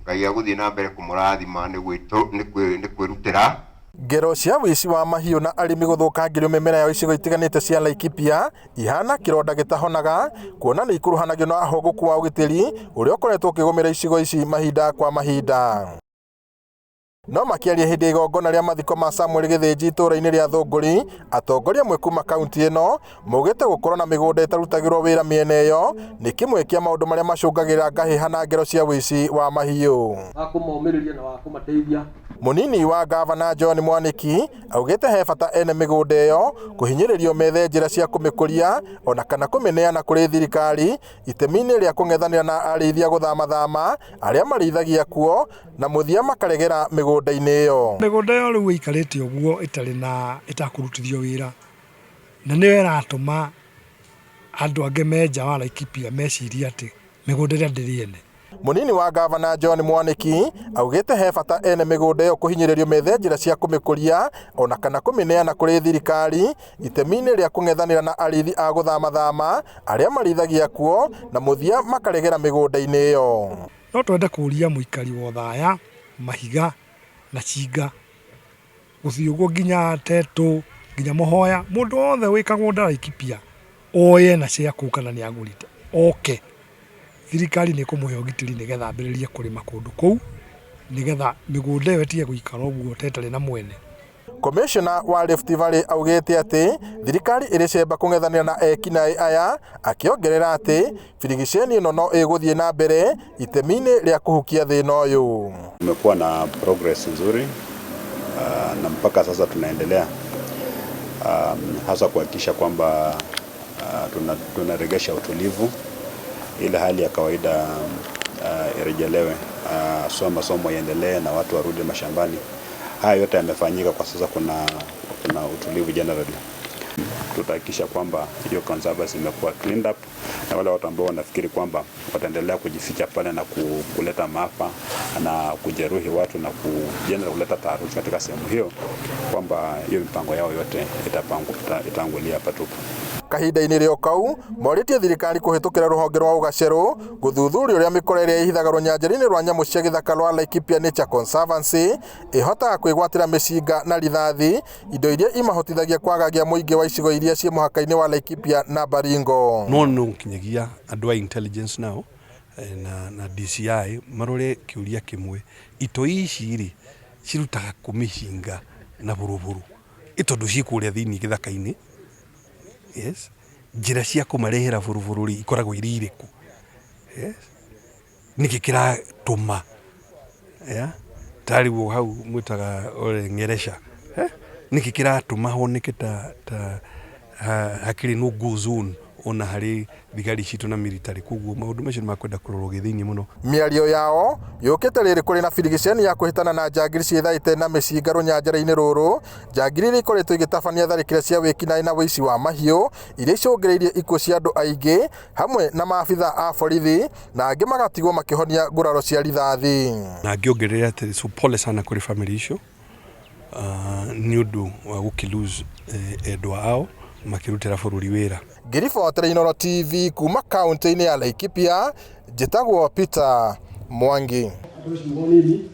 Ngai agũthiĩ na mbere kũmũrathima nĩ kwĩrutĩra. Ngero cia wĩici wa mahiũ na arĩmi gũthũkangĩrio mĩmera yao icigo itiganĩte cia Laikipia ihana kĩronda gĩtahonaga kuona nĩ ikuruhanagio na ũhũgũku wa ũgitĩri ũrĩa ũkoretwo ũkĩgũmĩra icigo ici mahinda kwa mahinda. No makĩaria hĩndĩ ya igongona rĩa mathiko ma Samuel Gĩthĩnji itũũra-inĩ rĩa Thũngũri, atongoria amwe kuma kaunti ĩno maugĩte gũkorwo na mĩgũnda ĩtarutagĩrwo wĩra mĩena ĩyo nĩ kĩmwe kĩa maũndũ marĩa macũngagĩrĩra ngahĩha na ngero cia wĩici wa mahiũ. Wa kũmomĩrĩria na wa kũmateithia. Mũnini wa ngavana John Mwaniki augĩte he bata ene mĩgũnda ĩyo kũhinyĩrĩrio methe njĩra cia kũmĩkũria ona kana kũmĩneana kũrĩ thirikari itemi-inĩ rĩa kũng'ethanĩra na arĩithia gũthamathama arĩa marĩithagia kuo na mũthia makaregera mĩgũnda-inĩ ĩyo. Mĩgũnda ĩyo rĩu ĩikarĩte ũguo ĩtarĩ na ĩtakũrutithio wĩra na nĩyo ĩratũma andũ angĩ me nja wa Laikipia mecirie atĩ mĩgũnda ĩrĩa ndĩrĩ ene. Mũnini wa ngavana John Mwaniki augĩte he bata ene mĩgũnda ĩyo kũhinyĩrĩrio methe njĩra cia kũmĩkũria ona kana kũmĩneana kũrĩ thirikari itemi-inĩ rĩa kũng'ethanĩra na arĩithi a gũthamathama arĩa marĩithagia kuo na mũthia makaregera mĩgũnda-inĩ ĩyo. No twende kũria mũikari wa Othaya, Mahiga na Chinga gũthiĩ ũguo nginya Tetũ nginya Mũhoya, mũndũ wothe wĩ kagũnda Laikipia oĩ ena share kũu kana nĩ agũrĩte oke, thirikari nĩ ĩkũmũhe ũgitĩri nĩgetha ambĩrĩrie kũrĩma kũndũ kũu nĩgetha mĩgũnda ĩyo ĩtige gũikara ũguo ta ĩtarĩ na mwene. Komishona wa Rift Valley augĩte atĩ thirikari ĩrĩ cemba kũng'ethanĩra na ekinaĩ aya, akĩongerera atĩ birigiceni ĩno no ĩgũthiĩ na mbere itemi-inĩ rĩa kũhukia thĩna ũyũ. Tumekuwa na progress nzuri na mpaka sasa tunaendelea hasa kuhakikisha kwamba tunaregesha utulivu ile hali ya kawaida irejelewe, so masomo yaendelee na watu warudi mashambani. Haya yote yamefanyika kwa sasa, kuna utulivu generally. Tutahakikisha kwamba hiyo conservancy imekuwa cleaned up na wale watu ambao wanafikiri kwamba wataendelea kujificha pale na kuleta maafa na kujeruhi watu na general kuleta taharuki katika sehemu hiyo, kwamba hiyo mipango yao yote itaangulia patupu. Kahinda-inĩ rĩo kau morĩtie thirikari kũhĩtũkĩra rũhonge rwa ũgacerũ gũthuthuria ũrĩa mĩkora ĩrĩa ĩhithaga rũnyanjara-inĩ rwa nyamũ cia gĩthaka rwa Laikipia Nature Conservancy ĩhotaga kwĩgwatĩra mĩcinga na rithathi, indo iria imahotithagia kwagagia mũingĩ wa icigo iria ciĩ mũhaka-inĩ wa Laikipia na Baringo. No nginyagia andũ a intelligence nao na DCI marore kĩũria kĩmwe, itoi ici rĩ cirutaga kũ mĩcinga na bũrũbũrũ ĩ tondũ ciĩ kũrĩa thĩinĩ gĩthaka-inĩ? Yes, njĩra cia kũmarehera bũrũbũrũ rĩ ikoragwo irĩ irĩkũ? Yes, nĩkĩ kĩratũma yeah? Tarĩu hau mwĩtaga Ole Ng'ereca, eh? Nĩkĩ kĩratũma honeke ta hakĩrĩ no go zone ona harĩ thigari citũ na military? Koguo maũndũ macio nĩ makwenda kũrorwo gĩthĩinĩ mũno. Mĩario yao yũkĩte rĩrĩ kũrĩ na birigiceni ya kũhĩtana na njangiri ciĩthaĩte na mĩcinga rũnyanjara-inĩ rũrũ, njangiri iria ikoretwo igĩtabania tharĩkĩra cia wĩkinaĩ na wĩici wa mahiũ iria icũngĩrĩirie ikuũ cia andũ aingĩ hamwe na maabitha a borithi na angĩ magatigwo makĩhonia nguraro cia rithathi. Na ngĩongerera atĩrĩ, so pole sana kũrĩ family icio nĩ ũndũ wa gũkĩ lose endwa ao makĩrutĩra bũrũri wĩra. Ngĩribotera Inooro TV kuma kaunti-inĩ ya Laikipia, njĩtagwo Peter Mwangi. Andũ acio nini.